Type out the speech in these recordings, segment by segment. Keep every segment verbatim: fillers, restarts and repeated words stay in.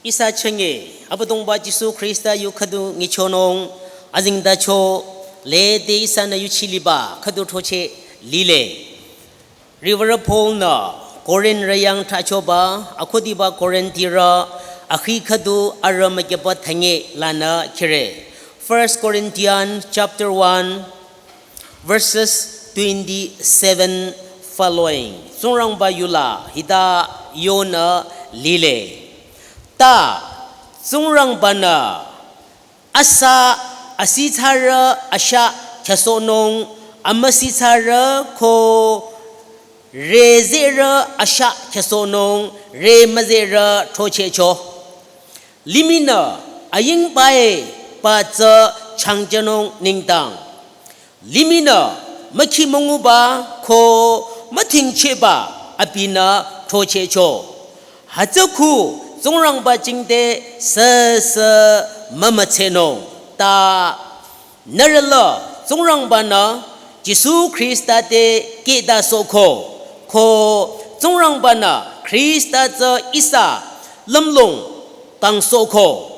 Ihsa chenge, Abüdongba Jisu Khrista yu khüdu ngichonung, azingdacho, lede ihsanü yuchiliba, khüdu thoche, lile. River Paul nü, Korinth rayang thachoba, akhudiba Korinthirü, akhi khüdu arü mekeba thanye lanü kire. First Corinthians chapter one, verses twenty-seven following. Tsingrangba yula hita yonü lile. Ta, Tsingrangbanü, asa asitsarü asha khyasonung, amasitsarü ko rezerü asha khyasonung, remazerü thochecho. Limihnü ayingbae ba tsü changjanung nengdang. Limihnü mükhi münguba ko müthingchehba abinü thochecho. Hütsü khu Tsingrangba jingte süsü mümütsenung. Ta nührü la Tsingrangbanü Jisu Khrista te kehta sohko, ko Tsingrangbanü Khrista tsü ihsa lümlong kangsohko.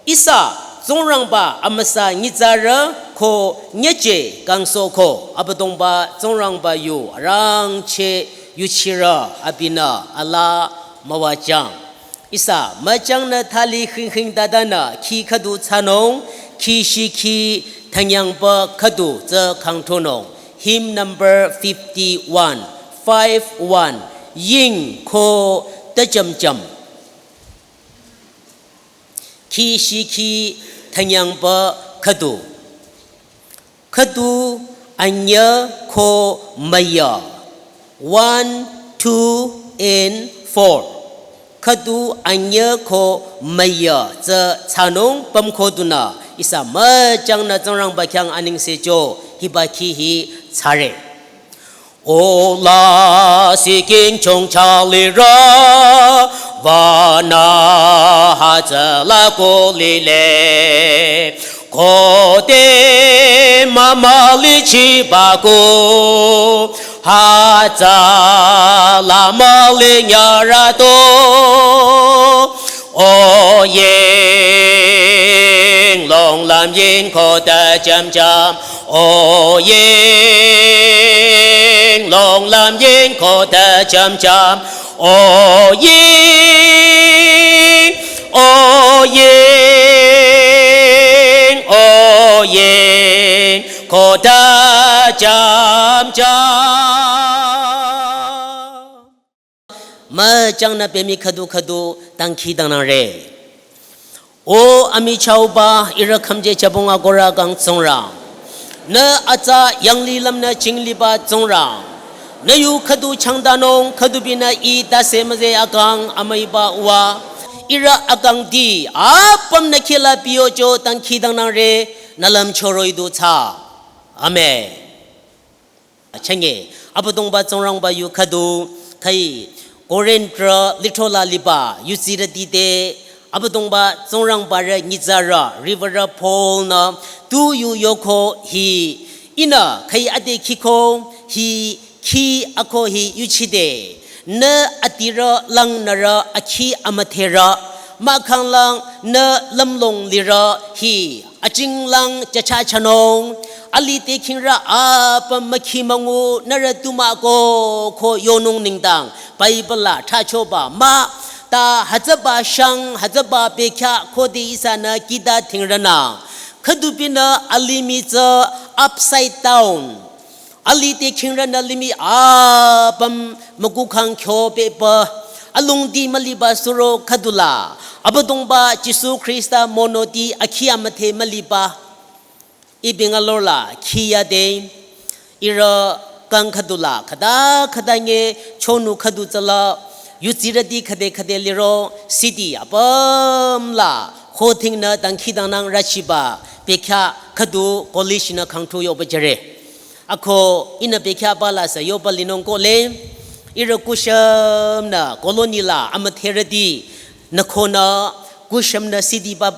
Ihsa Tsingrangba amüsa nyitsarü ko nyeche kangsohko. Abüdongba Tsingrangba yu arangcheh yuchirü abinü alaa müwajüng. Ihsa müchangnü thali khingkhing dadanü khi khüdu thsanung, khi shikhi thanyangba khüdu tsü khangthonung. Hymn number fifty-one, five one. Ying ko tacham cham. Khi shikhi thanyangba khüdu. Khüdu anyü ko müyü. One, two, and four. Khüdu anyü ko müyü tsü thsanung pümkhodunü ihsa müchangnü Tsingrangba khyang anengsecho hiba khi hi thsare. O la siking chongcha lirü, vanü hütsüla ko lile. Khode mümülichiba ko, hütsüla mülinyarü to. O ying, long lam ying ko tacham cham. O ying, long lam ying ko tacham cham. O ying, o ying, o ying ko tacham cham. Müchangnü pemi khüdu khüdu dangkhidangnang re. O amichahba ihrü khümje chabong akohrü kang Tsingrang. Nü atsa yanglilümnü chingliba Tsingrang. Nü yu khüdu changdanung khüdu binü ih tase müze akang amüiba uwa. Ihrü akangti apümnü khila piyocho dangkhidangnang re, nü lümcho roh-i du thsa. Amen. Chenge, Abüdongba Tsingrangba yu khüdu, khai, Korinth lithola liba, yudsirüti te, Abüdongba Tsingrangbarü nyitsarü, riwürü Paul nü, tu yu yoko hi, ihnü, khai ade khiko, hi, khi ako hi yuchide, nü adirü langnürü akhi amüdherü, mahkhang lang nü lümlong lirü hi, achinglang chachachanung, alih te khingrü apüm mükhi müngu nührü tu mah ko ko yonung nengdang, Bible la thachoba mah, ta hütsüba shang, hütsüba bekhyah khode ihsanü kihta thingrünang. Khüdu binü alimih tsü upside down. Alih te khingrünü limih apüm mükukhang kyo beba. Alongdi müliba suro khüdula. Abüdongba Jisu Khrista monoti akhi amüdhe müliba. Ibing alorla khiyade. Ihrü kang khüdula khüta khüta nge chonu khüdu tsüla. Yudsirüti khüde khüde liro city apüm la. Khotingnü dangkhidangnang rachiba. Bekhyah khüdu college nü khangthu yoba jüre. Ako ihnü bekhyah bala sa yoba linung kohle, ihrü kusham nü colony la amüdherüti, nü khonü kusham nü city ba,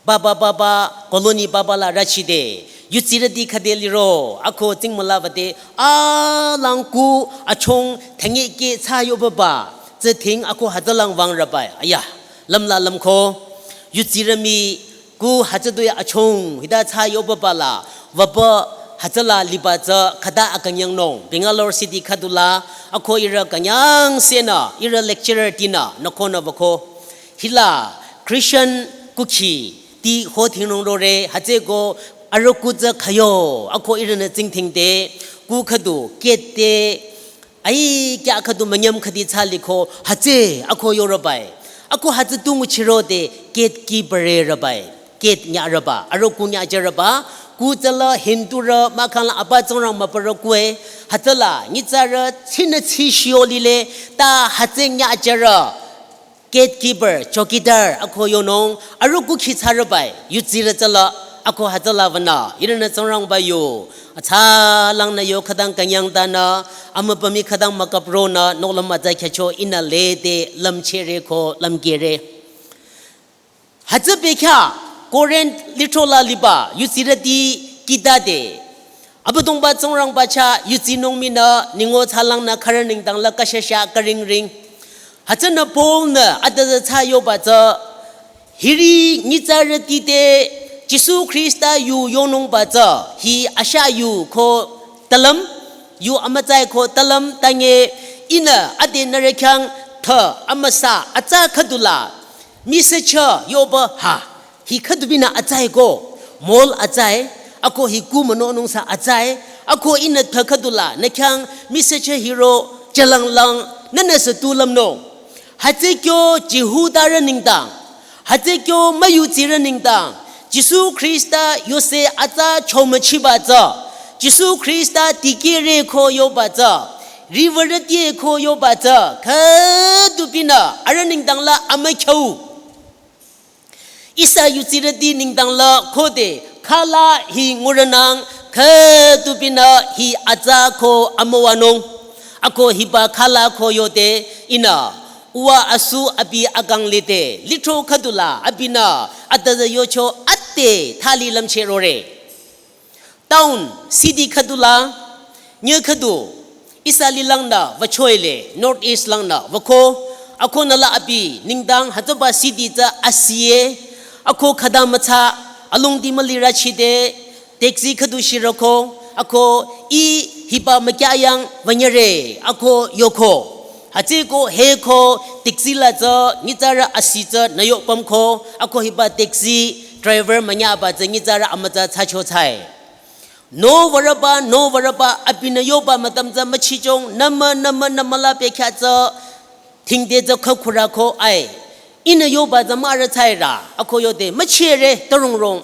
ba, ba, ba, ba, colony ba, ba la rachide, yudsirüti khüde liro, ako tsingmüla bade, alang ku achong thangeke tsa yoba ba, tsü thing ako hütsülang wang rabai, aya. Lümla lümko, yutsirü mii, ku hütsüdu ya achong, hita thsa yoba bala, wüba hütsüla liba tsü khüta akünyangnung, Bangalore City khüdula, ako ihrü künyangsehnü, ihrü lecturer tinü, nükonü wüko. Hila, Christian kukhi, ti ho thingnung rore, hütsüko, arüku tsü khayo, ako ihrünü tsingthingde, ku khüdu, kete, ai, kya khüdu münyam khüdi thsa liko, hütsü, ako yorübai. Ako hütsü tu nguchirode, gatekeeper rübai. Gate nyarüba, arüku nyajürüba, ku tsüla Hindurü, mahkhangla apa tsingrang müpürü kue, hütsüla, nyitsarü, tsinü tsi shio lile, ta hütsü nyajürü. Gatekeeper, chowkidar, ako yonung, arüku khi thsarübai, yutsirü tsüla, ako hütsüla wünü, ihrünü tsingrangba yo, atsa langnü yo khütang künyang tanü, amübü mii khütang mükapronü, nohlüm atsa khyücho ihnü lede, lümchehre ko, lümkehre. Hütsü bekhyah, Corinth lithrola liba, yutsirüti kihta de, Abüdongba tsingrangba chah yutsinung mii nü ningo thsalang nü khürü nengdang la kashasha küringring. Hütsünü Paul nü adüzü thsa yoba tsü hiri nyitsarüti te Jisu Khrista yu yonungba tsü hi asha yu ko talüm, yu amütsai ko talüm tange ihnü ade nührü khyang thü amüsa atsa khüdula. Mii süchü yoba ha, hi khüdu binü atsai ko, mall atsai, ako hi ku münonung sa atsai, ako ihnü thü khüdula, nü khyang mii süchü hiro, chalanglang, nünü sü tu lümnung. Hütsü kyo Jihudarü nengdang, hütsü kyo müyutsirü nengdang, Jisu Khrista yose atsa chomüchiba tsü, Jisu Khrista dikehre ko yoba tsü, riwürüti ko yoba tsü, khüdu binü, arüh nengdang la amükhyu. Ihsa yutsirüti nengdang la khode khala hi ngurünang khüdu binü hi atsa ko amüwanung. Ako hiba khala ko yode ihnü uwa asu abi akang lide lithro khüdula abinü adüzü yocho ade thali lümchehrore. Town, city khüdula, nye khüdu, ihsa lilang nü wüchoile, North East lang nü wüko, ako nüla abi, nengdang hütsüba city tsü asiye, ako khüta mütsa, alongdi mülirü chide, taxi khüdu shiroko, ako ih hiba mükyayang wünyere, ako yoko. Hütsüko heko taxi la tsü nyitsarü asi tsü nüyo pümko, ako hiba taxi driver münyaba tsü nyitsarü amütsa thsacho thsae. No würüba, no würüba, abinü yoba mütam tsü müchichong, nümü, nümü, nümüla bekhyah tsü, thingde tsü khükhurü ko ai. Ihnü yoba tsü mürü thsairü, ako yode, müchire, tarungrung.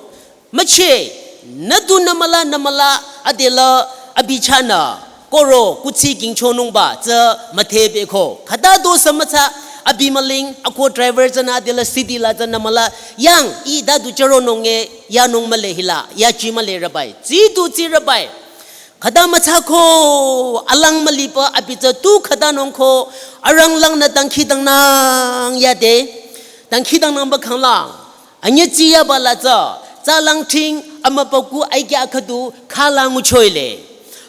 Müchi, nü tu nümüla, nümüla, adela, abi chahnü, koro, kuthsi kingchonungba, tsü müthebeko. Khüta do sü mütsa, abi müling, ako driver tsünü adela city la tsünü müla, yang, ih dadu charonunge, yanung müle hila, yachi müle rübai, tsi tu tsi rübai. Khüta mütsako, alang müliba, abi tsü tu khüta nungko, aranglang nü dangkhidangnang yade, dangkhidangnangba khanglang. Anyütsi yaba la tsü, tsalang thing, amübükuh aikya khüdu, khala nguchoile.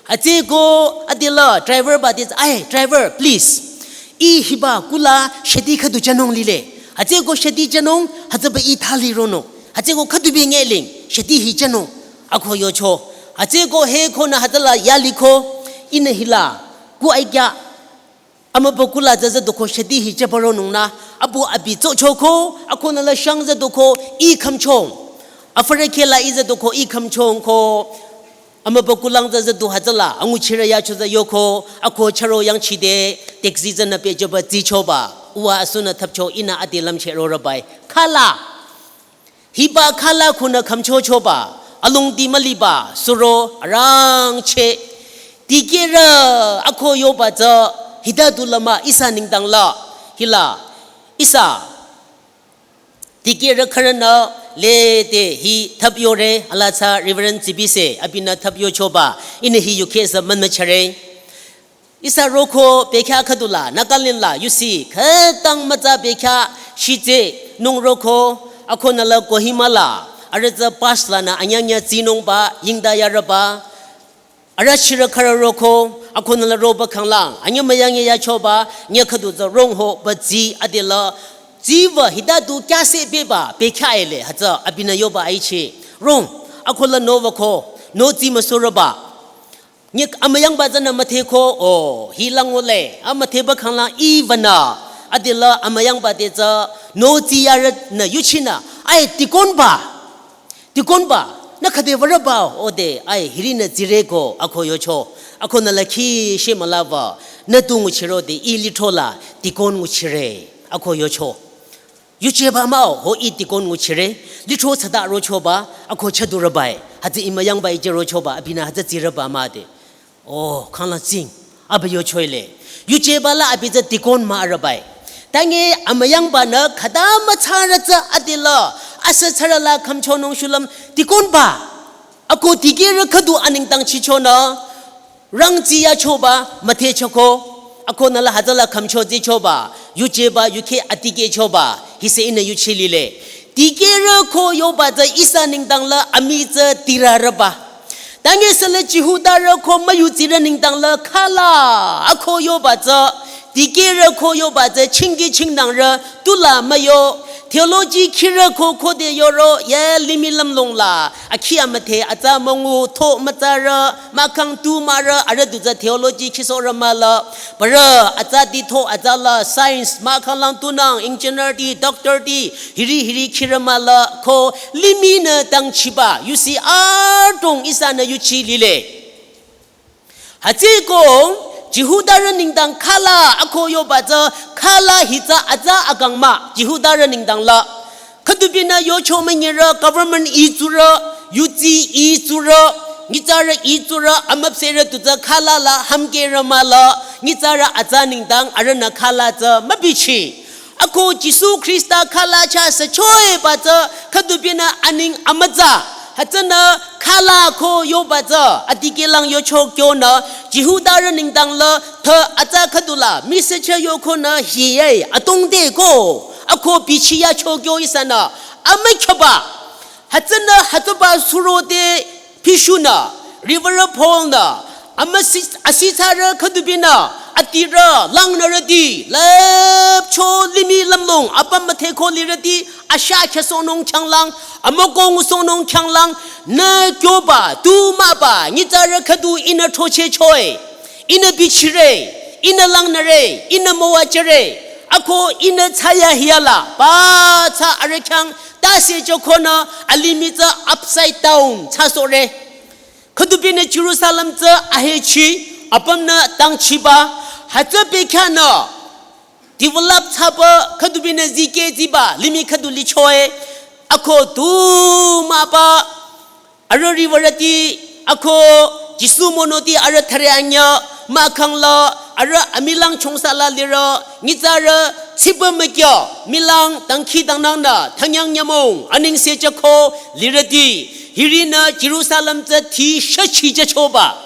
Hütsüko, adela, driver ba dis, ai, driver, please. Ih hiba kuh la, shadi khüdu chanung lile. Hütsüko shadi chanung, hütsüba ih thali ronung. Hütsüko khüdu bi ngeling, shadi hi chanung. Ako yocho. Hütsüko heko nü hütsüla yaliko, ihnü hila, kuh aikya, amübükuh la tsü tsü doko shadi hi chaba ronungnü, abu abi tsochoko, ako nüla shang tsü doko ih khümchong. Afürü khela ih tsü doko ih khümchong ko, amübükuh lang tsü tsü du hütsüla, anguchirü yacho tsü yoko, ako charo yangchide, taxi tsünü pehchoba tsichoba, uwa asunü thapcho ihnü ade lümchehro rübai. Khala. Hiba khala khunü khümchochoba, alongdi müliba, suro, arangcheh. Dikehrü, ako yoba tsü, hita du lama ihsa nengdang la, hila, ihsa. Dikehrü khürünü, lede, hi, thap yore, ala tsü, Reverend Tsibise, abinü thap yochoba, ihnü hi yukheh sü münmüchare. Ihsa roko bekhyah khüdula, Nagaland la, yusi, khütang mütsa bekhyah, shitse, nung roko, ako nüla Kohima la, arüh tsü pass lanü anyanya tsinungba, yingda yarüba, arüh chirü khürü roko, ako nüla roba khanglang, anyü müyangye yachoba, nyü khüdu tsü rongho, ba tsi, adela, Tsiva hita tu kyase beba bekya ele hütsü abinü yoba aichi. Rong, akola no vako, no tsi masuraba. Nyik amüyangba tsünü müdhe ko, o, hi lang ole, amüdheba khanglang ivanü. Adila amüyangba te tsü, no tsi yarü nü yuchinü, ai tikonba. Tikonba, nü khüde varaba, ode, ai hirinü tsire ko, ako yocho. Akonü lakhi she malava, nü tu nguchiro de, i lithola, tikon nguchire, ako yocho. Yucheba mah-o, ho i tikon nguchire, litho tsada rochoba, ako chadurabai, hütsü imüyangba ije rochoba, abinü hütsü tsiraba mah de. O, khanglang tsing, abi yochoile. Yucheba la abi tsü tikon mah arabai. Tangi amüyangbanü khüta mütsarü tsü adila, asa tsarü la khümchonung shulüm tikonba. Ako dikehrü khüdu anengdang chichonü, rangtsi yachoba, müdhe choko, akonü la hütsüla khümcho tsichoba, yucheba, yukhe adikehchoba, hise ihnü yuchi lile. Dikehrü ko yoba tsü ihsa nengdang la amii tsü tiraraba. Tangi sele Jihudarü ko müyutsirü nengdang la khala, ako yoba tsü, dikehrü ko yoba tsü, chingi chingnangrü, tula müyo, theology khirü ko khode yoro, ye limih lümlong la, akhi amüdhe, atsa müngu, tho mütsarü, mahkhang tu mahrü, arüh du tsü theology khisohrü mah la, parü, atsa di tho, atsa la, science, mahkhang lang tunang, engineer di, doctor di, hiri hiri khirü mah la, ko, limihnü tangchiba, yusi adrong ihsanü yuchi lile. Hütsüko, Jihudarü nengdang khala ako yoba tsü, khala hi tsü atsa akang mah, Jihudarü nengdang la. Khüdubinü yocho münyirü government itsurü, yutsi itsurü, nyitsarü itsurü, amüpsehrü tu tsü khala la, hümkehrü mah la, nyitsarü atsa nengdang, arühnü khala tsü, mübichi. Ako Jisu Khrista khala chah süchoiba tsü khüdubinü aneng amütsa. Hütsünü khala ko yoba tsü adikehlang yocho kyonü Jihudarü nengdang la thü atsa khüdula message yokonü hiye atongde ko. Ako bichi yacho kyo ihsanü amükhaba. Hütsünü hütsüba surode pishunü, Reverend Paul-nü, amüsi-, asitsarü khüdubinü, atirü, langnürüti, lüpcho limih lümlong, apüm müdhe ko lirüti, asha khyüsohnung khyanglang, amüko ngusohnung khyanglang, nü kyoba, tu mahba, nyitsarü khüdu ihnü throchehchoi, ihnü bichire, ihnü langnüre, ihnü müwajüre, ako ihnü thsayahiya la, ba thsa arüh khyang, tase chokonü alimih tsü upside down thsasohre. Khüdubinü Jerusalem tsü ahechi, apümnü tangchiba, hütsü bekyanü develop thsaba, khüdubinü zikeh ziba, limih khüdu lichoe, ako tu mahba, arüh riwürüti, ako Jisu monoti arüh thüre anyüh, mahkhang la, arüh amilang chongsa la lirü, nyitsarü, tsiba mükyo, milang, dangkhidangnangnü, thanyang nyümong, anengse chako, lirüti, hirinü Jerusalem tsü thi shachi jachoba.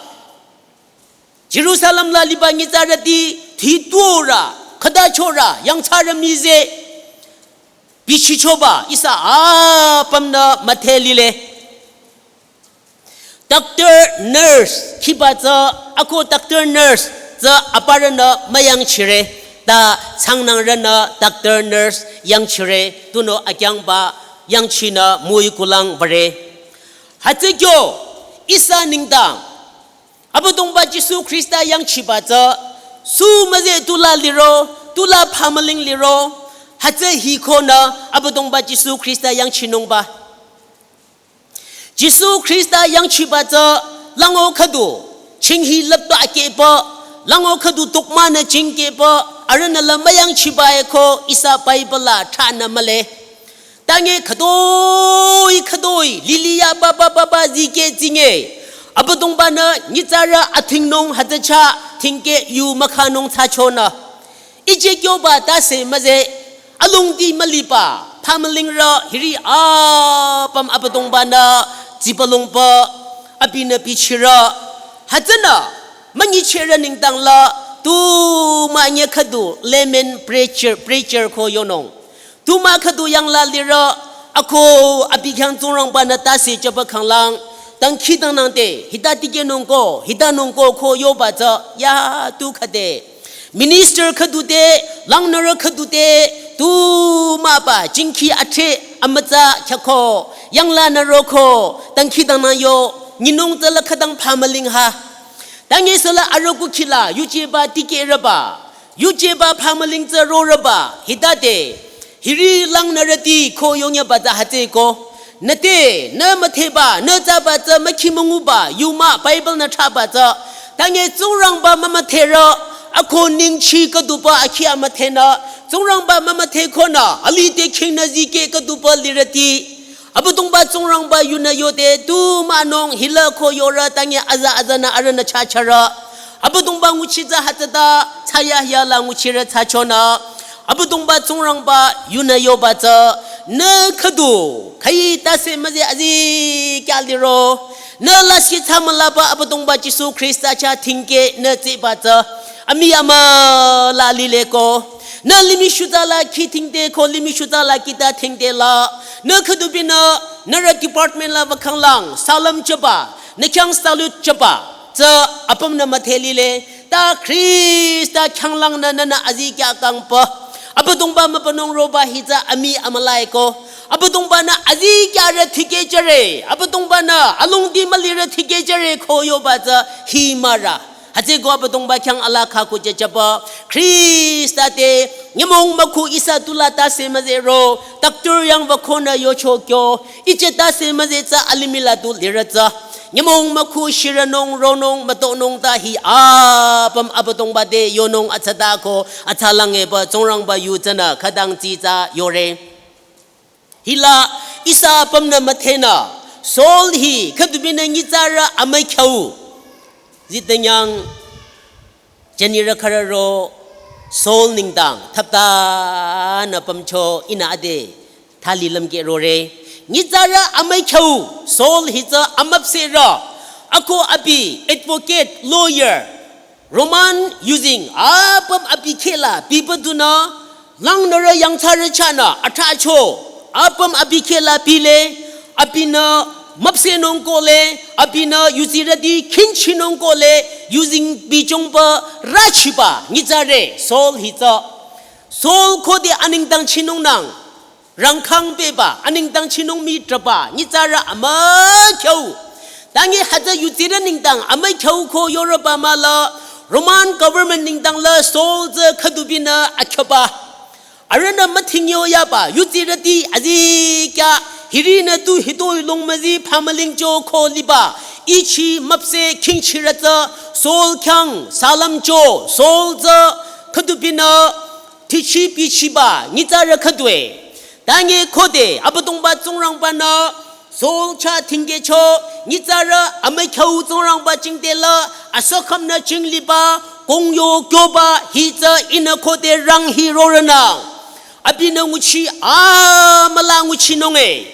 Jerusalem la liba nyitsarüti, thi tuorü, khüta chorü, yangthsarü mize, bichichoba, ihsa apümnü müdhe lile. Doctor, nurse, khiba tsü, ako doctor, nurse, tsü aparünü müyangchire, ta tsangnangrünü doctor, nurse, yangchire, tunüo akyangba, yangchinü müi kulang bare. Hütsü kyo, ihsa nengdang, Abüdongba Jisu Khrista yangchiba tsü, sü müze tula liro, tula phamüling liro, hütsü hikonü, Abüdongba Jisu Khrista yangchinungba. Jisu Khrista yangchiba tsü lango khüdu, chinghi lüpto akehpü, lango khüdu tukmanü chingkehpü, arühnü la müyangchiba eko ihsa Bible la thranü mühle. Tange khütoi khütoi, liliya ba ba ba ba zikeh zinge. Abüdongbanü nyitsarü athingnung hütsücha thingkeh yu mükhanung thsachonü. Ije kyoba tase müze, alongdi müliba, phamülingrü hiri apüm Abüdongbanü, zipalongba, abinü bichirü, hütsünü, münyicherü nengdang la, tu münyi khüdu, layman preacher, preacher ko yonung. Tu mah khüdu yangla lirü, ako abi khyang Tsingrangbanü tase jüba khanglang, dangkhidangnang te, hita tikehnung ko, hitanung ko ko yoba tsü, ya tu khüde. Minister khüdu te, langnürü khüdu te, tu ba, jingki atre, amütsa, kyako, yangla na roko, tangki dana yo, nyinung tsala khadang pamaling ha. Tangi sala aroku kila, yuje ba tike raba, yuje ba pamaling tsa ro raba, hidade, hiri lang na rati ko yongya ba za hate ko. Nate, na mathe ba, na za ba za makhi mangu ba, yuma Bible na tha ba za. Tangi Tsingrangba mama thera, ako ningchi kaduba akhi amathe na, Tsingrangba mama the kona, ali te king na zike kaduba lirati. Abüdongba Tsingrangba yuna yode, tu manong hila ko yora tangi aza aza na ara na cha chara. Abüdongba nguchi za hata da, chaya ya la nguchi re cha chona. Abüdongba Tsingrangba yuna yoba za, ne khadu, khai ta se maze azi kya liro. Ne la si tsa malaba Abüdongba Jisu Krista cha tingke ne tse ba za. Ami ama la lile ko. Ne limi shuta la ki tingte ko limi shuta la kita tingte la. Ne khadu bina, ne ra department la bakang lang, salam chaba, ne kyang salute chaba. Za apam na mathe lile, ta Krista kyanglang na na na azi kya kangpa. Abüdongba mapanong roba hiza ami amalaiko. Abüdongba na azi kya re thike jare. Abüdongba na alung di mali re thike jare ko yoba za himara. Haze ko Abüdongba kyang alaka ko jajaba. Krista te, nyamong maku isa tula ta se maze ro. Doctor yang bakona yocho kyo. Iche ta se maze za alimila tu lira za. Nyamong maku shiranong ronong matonong ta hi apam Abüdongba de yonong atsada ko atsalang eba Tsingrangba yu zana khadang zi za yore. Hila isa apam na mathe na Saul hi khadu bina ngi za ra amai khyau. Zitanyang Jani rakhararo Saul nengdang thapta na pamcho ina ade thali lamke rore. Nyitsarü amai khyau Saul hi tsü amüpseh ra. Ako abi advocate, lawyer, Roman yuzeng apüm abi khehla biba dunü langnürü yangthsarü chahnü athracho, apüm abi khehla bile, abinü müpsehnung kohle, abinü yuzirüti khingchinung kohle, yuzeng bichongba rachiba nyitsarü Saul hi tsü. Saul khode anengdang chinungnang, rangkhang beba, anengdang chinung mitraba nyitsarü amai khyau. Tangi hütsü yuzirü nengdang amai khyau ko yoreba mahla, Roman government nengdang la Saul tsü khüdubinü akhyaba. Arühnü müthingyo yaba, yuzirüti azikyah, hirinü tu hitoi longmüzi phamalingcho ko liba, ichi müpseh khingchirü tsü, Saul khyang salamcho, Saul tsü khüdubinü thichi bichiba nyitsarü khüdue. Tangi khode Abüdongba Tsingrangbanü Saul chah thingkehcho, nyitsarü amai khyau Tsingrangba jingte la, asükhümnü jingliba, kongyo kyoba hi tsü ihnü khode rang hi rorünang. Abinü nguchi amüla nguchinung e.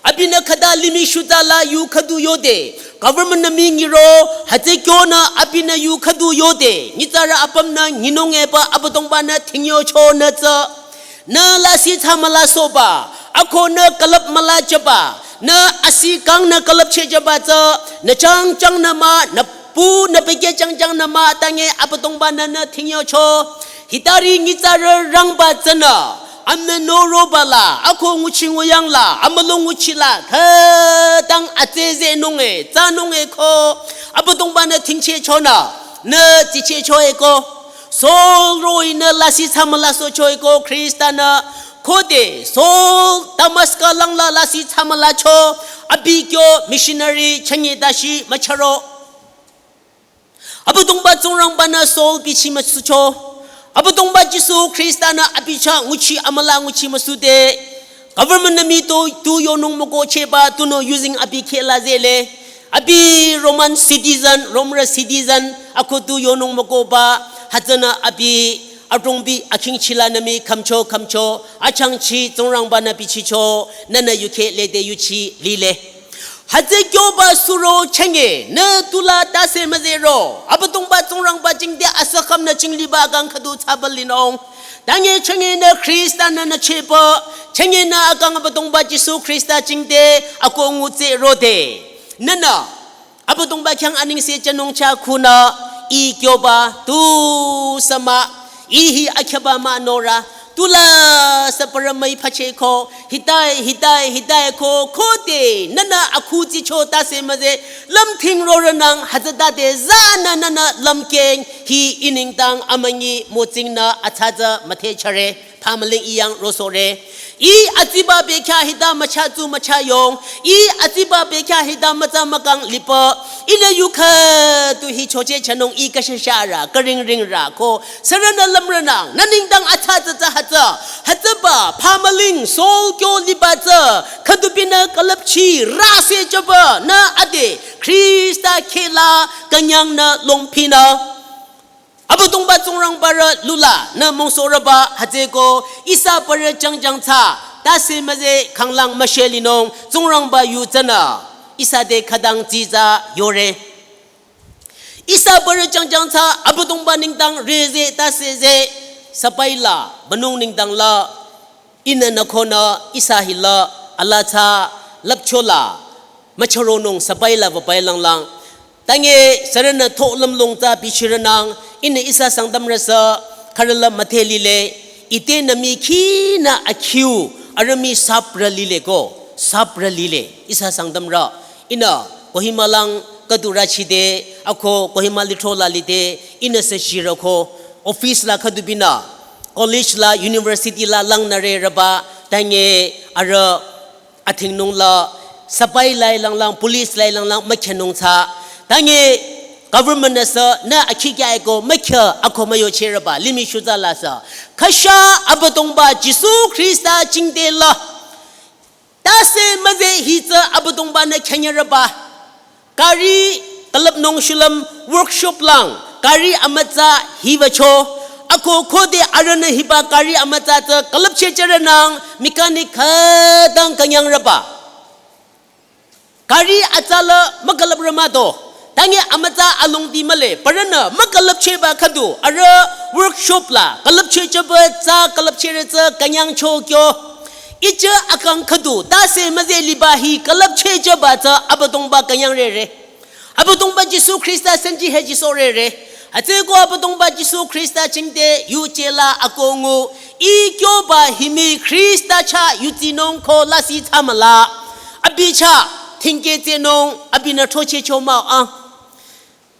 Abinü khüta limih shuta la yu khüdu yode. Government nü mii nyiro, hütsü kyonü abinü yu khüdu yode. Nyitsarü apümnü nyinung eba Abüdongbanü thingyocho nü tsü. Nü lasih thsa mülasohba, ako nü külüp mülajüba, nü asi kang nü külüpchehjüba tsü, nü changchang nü mah, nü pu nü peke changchang nü mah, tangi Abüdongbanü nü thingyocho. Hitari nyitsarü rangba tsünü, amnü noroba la, ako nguchi nguyang la, amülung nguchi la, khütang atsüzehnung e, tsanung e ko, Abüdongbanü thingchehchonü, nü tsichehcho e ko. Saul roh-i nü lasih thsa mülasohcho e ko Khristanü, khode Saul Damaska langla lasih thsa mülacho, abi kyo missionary chünye dashi mücharo. Abüdongba Tsingrangbanü Saul bichi müsucho. Abüdongba Jisu Khristanü abi chah nguchi amüla nguchi müsude. Government nü mii to tu yonung mükohchehba tunüo yuzeng abi khehla zehle. Abi Roman citizen, Romrü citizen, ako tu yonung mükohba, hütsünü abi adrongbi akhingchila nü mii khümcho khümcho, achangchi Tsingrangbanü bichicho, nünü yukheh lede yuchi lile. Hütsü kyoba suro chünye, nü tula tase müzehro, Abüdongba Tsingrangba jingte asükhümnü jingliba kang khüdu thsaba linung. Tangi chünye nü Khristanü nü chehba, chünye nü akang Abüdongba Jisu Khrista jingte ako ngutsü rode. Nünü, Abüdongba khyang anengse jünung chah khunü, ih kyoba, tusü mah, ih hi akhyaba mah nora, Tula süpürü müi phache ko, hitae, hitae, hitae ko, khode, nünü akhu tsicho tase müze, lümthing rorünang, hütsütade, zanü nünü lümkeng, hi inengdang amünyi mütsingnü atsatsa müthehchare, phamüling iyang rosore. I atsiba bekya hita mücha tsu mücha yong, i atsiba bekya hita mütsa mükang lipü, ihnü yu khüdu hi choche chanung i kashasharü, karingringrü ko, sürünü lümrünang, nü nengdang atsatsa tsü hütsü, hütsüba, phamüling, Saul kyo liba tsü, khüdubinü külüpchi, rase chaba, nü ade, Khrista khehla, künyangnü longphinü. Abüdongba Tsingrangbarü lula, nü mungsorüba, hütsüeko, ihsa parü jangjang tsü, tase müze, khanglang müshelinung, Tsingrangba yu tsünü, ihsa te khütang tsiza yore. Ihsa parü jangjang tsü Abüdongba nengdang reze tase ze, sapaila, bünung nengdang la, ihnü nü khonü, ihsa hila, ala tsü, lüpchola, mücharonung sapaila vapailanglang. Tange sürünü tho lümlong tsü bichirünang, ihnü ihsa Sangtamrüsü, khürüla müthe lile, ite nü mii khinü akhiu, arüh mii saprü lile ko, saprü lile, ihsa Sangtamrü. Ihnü Kohima lang khüdu rachide, ako Kohima lithro la lide, ihnü sü shirü ko, office la khüdubinü, college la, university la langnüre rüba, tange arüh athingnung la, sapai lai langlang, police lai langlang, mükhenung tsü. Tange government nü sü, nü akhi kya eko, mükhe ako müyoche rüba, limih shuza la sü. Khasha Abüdongba Jisu Khrista jingte la. Tase müze hi tsü Abüdongba nü khenye rüba. Gari külüpnung shulüm workshop lang, gari amütsa hibacho. Ako khode arühnü hiba gari amütsa tsü külüpchehcherünang mechanic khütang künyang rüba. Gari atsa la mükülüprü mah do. Tange amütsa alongdi mühle, parünü mükülüpchehba khüdu, arüh workshop la, külüpchehchehba tsü külüpchehrü tsü künyangcho kyo. Iche akang khüdu, tase müze liba hi külüpchehchehba tsü Abüdongba künyangrere. Abüdongba Jisu Khrista senji he jisorere. Hütsüeko Abüdongba Jisu Khrista jingte yuje la akongu. I kyoba himi Khrista chah yudsinung ko lasih thsamüla. Abi chah thingke tsehnung abinü throchehcho mah-o ang.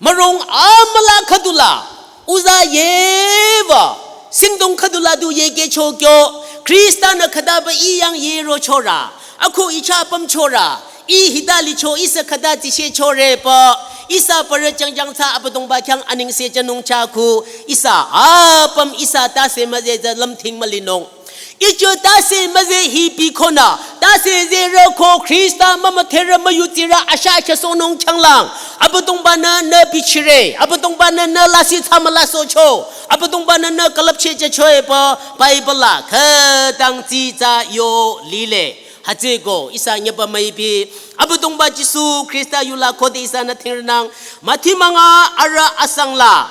Mürong amüla khüdula, uza yeva, singdong khüdula du yekehcho kyo, Khrista nü khütaba iyang yerochorü, ako icha pümchorü, i hita licho ihsa khüta tsishehchore pü, ihsa parü jangjang tsü Abüdongba khyang anengse jünung chah ku, ihsa apüm ihsa tase müze tsü lümthing mülinung. Iche tase müze hi bikhonü, tase zerü ko Khrista mümüdherü müyudsirü asha khesohnung khyanglang. Abüdongba nü nü bichire, Abüdongba nü nü lasih thsamüla sohcho, Abüdongba nü nü külüpchehchehcho epü Bible la khütang tsitsa yo lile. Hütsüeko ihsa nyüpa müipi, Abüdongba Jisu Khrista yula khode ihsanü thingrünang, Mathi münga arüh asang la.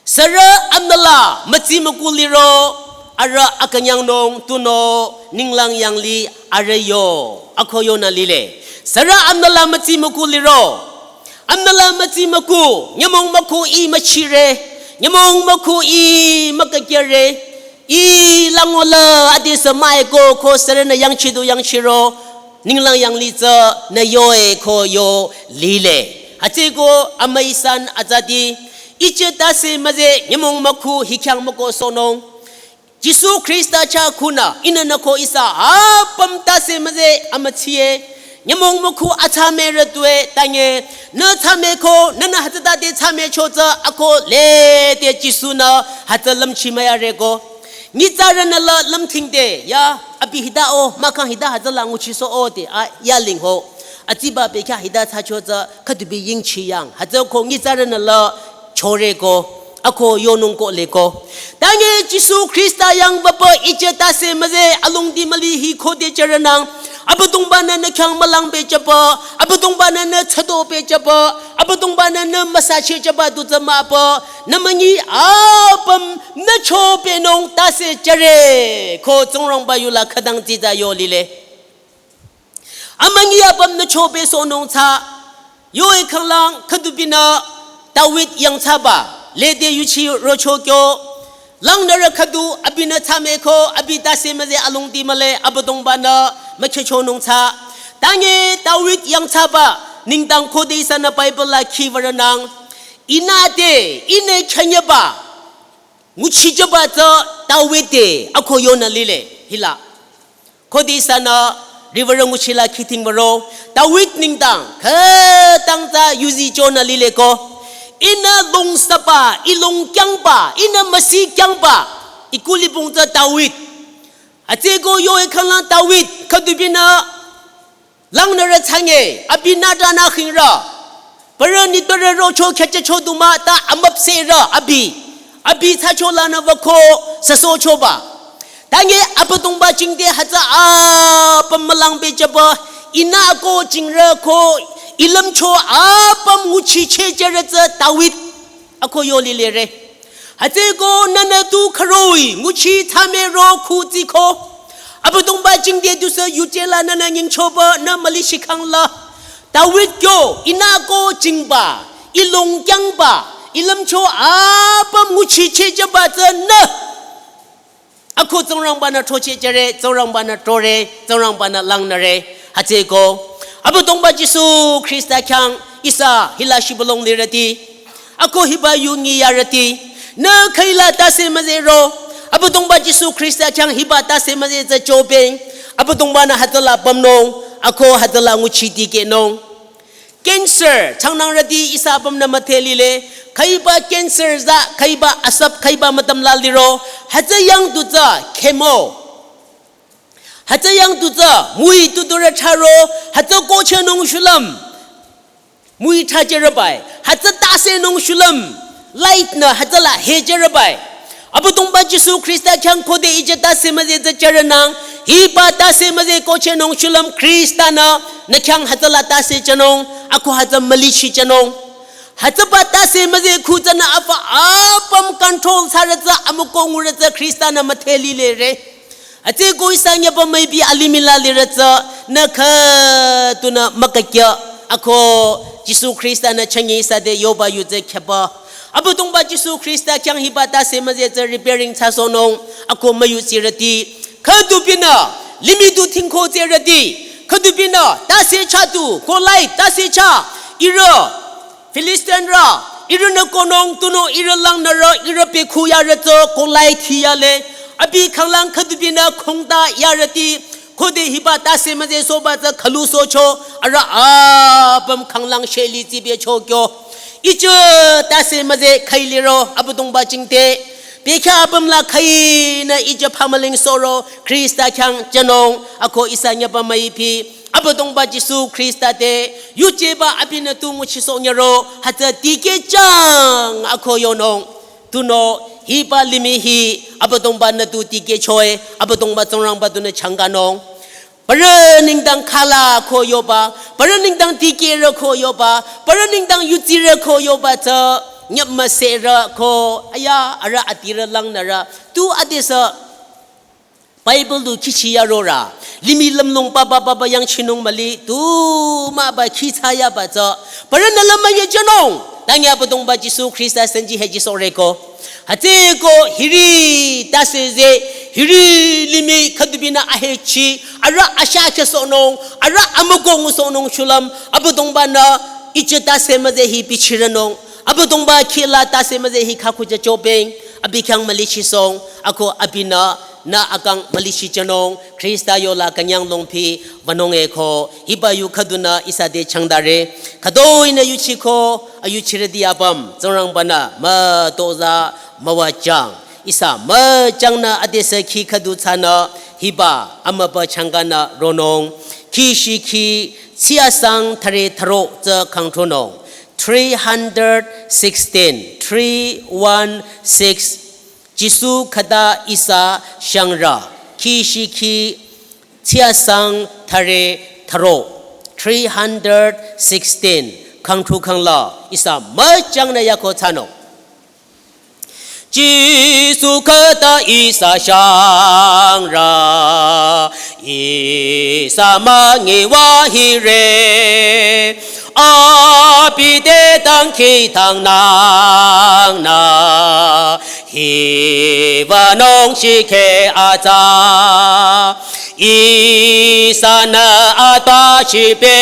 Sürü amnüla mütsi müku liro, arüh akünyangnung tunüo ninglang yanglih arüh yo, ako yonü lile. Sürü amnüla mütsi müku liro, amnüla mütsi müku, nyümong müku i müchire, nyümong müku i mükükyere, i langola adesü müeko ko sürünü yangchidu yangchiro, ninglang yanglih tsü nü yoe ko yo lile. Hütsüeko amüi san azadi, iche tase müze nyümong müku hi khyang müko sohnung. Jisu Khrista chah kunü, ihnü nü ko ihsa apüm tase müze amütsie. Nyümong müku atsame rütue, tange, nü tsame ko, nünü hütsütade tsamecho tsü, ako lede Jisu nü, hütsü lümchi müyare ko. Nyitsarünü la lümthingde, ya, abi hita o, mahkhang hita hütsüla nguchisoh o de, a, yaling ho. Atsiba bekhyah hita thsacho tsü, khüdubi yingchi yang, hütsüko nyitsarünü la chore ko, ako yonung kohle ko. Tange Jisu Khrista yang bapa iche tase müze alongdi müli hi khode chürünang, Abüdongba nü nü khyang mülang pehjüba, Abüdongba nü nü tsüdo pehjüba, Abüdongba nü nü müsachehjüba du tsü müpü, nü münyi apüm nü cho pehnung tase chüre, ko Tsingrangba yula khütang tsitsa yo lile. Amünyi apüm nü cho pehsohnung tsü, yoe khanglang khüdubinü David yangthsaba, lede yuchi rocho kyo, Langnürü khüdu abinü thsameko, abi tase müze alongdi mühle, Abüdongbanü mükhehchonung thsa. Tange David yangthsaba nengdang khode ihsanü Bible la khiwürünang, ihnü te, ihnü khyanyeba nguchijüba tsü David te, ako yonü lile, hila. Khode ihsanü riwürü nguchila khidhingwüro, David nengdang khütang tsü yuzi chonü lileko. Ihnü longsaba, I longkyangba, ihnü müsikyangba, I kulibong tsü David. Hütsüeko yoe khanglang David khüdubinü langnürü thsange, abi nütanü khingrü. Parü nitpürü rocho khyüchehcho du mah ta amüpsehrü abi. Abi thsacho lanü wüko süsohchoba. Tange Abüdongba jingte hütsü apüm mülang pehjüba, ihnü ako jingrü ko I lümcho apüm nguchichehjürü tsü David. Ako yo lilere. Hütsüeko nühnü tu khüroi nguchi thsamero khu tsiko. Abüdongba jingte tusü yuje la nühnü nyingchoba nü müli shikhang la. David kyo ihnü ako jingba, I longkyangba, I lümcho apüm nguchichehjüba tsü nü. Ako Tsingrangbanü throchehjüre, Tsingrangbanü throre, Tsingrangbanü langnüre. Hütsüeko Abüdongba Jisu Khrista khyang ihsa hila shibülung lirüti, ako hiba yu ngiyarüti, nü khüila tase müzehro, Abüdongba Jisu Khrista khyang hiba tase müzeh tsü chopeng, Abüdongbanü hütsüla pümnung, ako hütsüla nguchi tikehnung. Cancer changnangrüti ihsa apümnü müdhe lile, khüiba cancer za, khüiba asüp, khüiba mütüm la liro, hütsü yang du tsü chemo. Hütsü yang du tsü mui tuturü thsaro, hütsü kohchehnung shulüm mui thsajürübai, hütsü tasehnung shulüm light nü hütsüla hejürübai. Abüdongba Jisu Khrista khyang khode ije tase müzeh tsü jürünang, hiba tase müzeh kohchehnung shulüm Khrista-nü nü khyang hütsüla tasejünung, ako hütsü mülichijünung. Hütsüba tase müzeh khu tsünü afü apüm control thsarü tsü, amüko ngurü tsü Khrista-nü müdhe lilere. Hütsüeko ihsa nyüba müipi alimih la lirü tsü nü khüdunü mükakya, ako Jisu Khrista-nü chünye ihsa te yoba yu tsü kheba. Abüdongba Jisu Khrista khyang hiba tase müzeh tsü repairing thsasohnung, ako müyudsirüti, khüdubinü limih du dhingko tsürüti, khüdubinü tase chah du, Goliath tase chah, ihrü Filistinrü, ihrünü kohnung, tunüo ihrü langnürü, ihrü pekhu yarü tsü Goliath hi yale, abi khanglang khüdubinü khongta yarüti, khode hiba tase müzeh sohba tsü khülu sohcho, arüh apüm khanglang sheli tsibecho kyo. Ije tase müzeh khüi liro Abüdongba jingte, bekhyah apüm la khüinü ije phamüling sohro, Khrista khyang jünung, ako ihsa nyüba müipi Abüdongba Jisu Khrista te yujeba abinü tu nguchisohnyüro, hütsü tikehjüng ako yonung. Tunüo hiba limih hi Abüdongba-nü tu tikehchoe, Abüdongba Tsingrangba tunü changkanung. Parü nengdang khala ko yoba, parü nengdang tikehrü ko yoba, parü nengdang yudsirü ko yoba tsü nyümüsehrü ko, aya, arüh adirü langnürü tu adesü Bible du khichi yarorü, limih lümlong papa papa yangchinung müli, tu mahba khi thsayaba tsü, parünü lümünyejünung, tangi Abüdongba Jisu Khrista senji heji sohreko. Hütsüeko hiri tase zeh, hiri limih khüdubinü ahechi, arüh ashah khesohnung, arüh amüko ngusohnung shulüm, Abüdongba-nü ije tase müzeh hi bichironung, Abüdongba khila tase müzeh hi khakhuja chopeng, abi khyang mülichisohng, ako abinü nü akang mülichijünung, Khrista yola künyang longpi wünung eko, hiba yu khüdunü ihsa te changdare, khütoinü yuchiko, ayuchirüti apüm, Tsingrangba-nü mütozah müwajüng, ihsa müjangnü adesü khi khüdu thsanü, hiba amübü changkanü ronung, khi shikhi, tsiasang thüre thüro tsü khangthronung, three hundred sixteen, three one six, Jisu khüta ihsa shangrü, khi shikhi, tsiasang thüre thüro, three hundred sixteen, khangthru khangla, ihsa müjangnü yako thsanung. Jisu khüta ihsa shangrü, ihsa müngiwa hire. Abi te dangkhidangnang nü hiba nung shikhe atsa. Ihsanü atba shibere,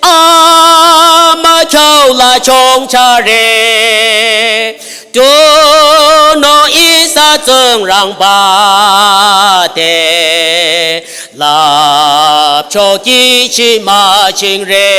amükhyaula chongchare. Tunüo ihsa Tsingrangba te lüpcho kihchi müchingre.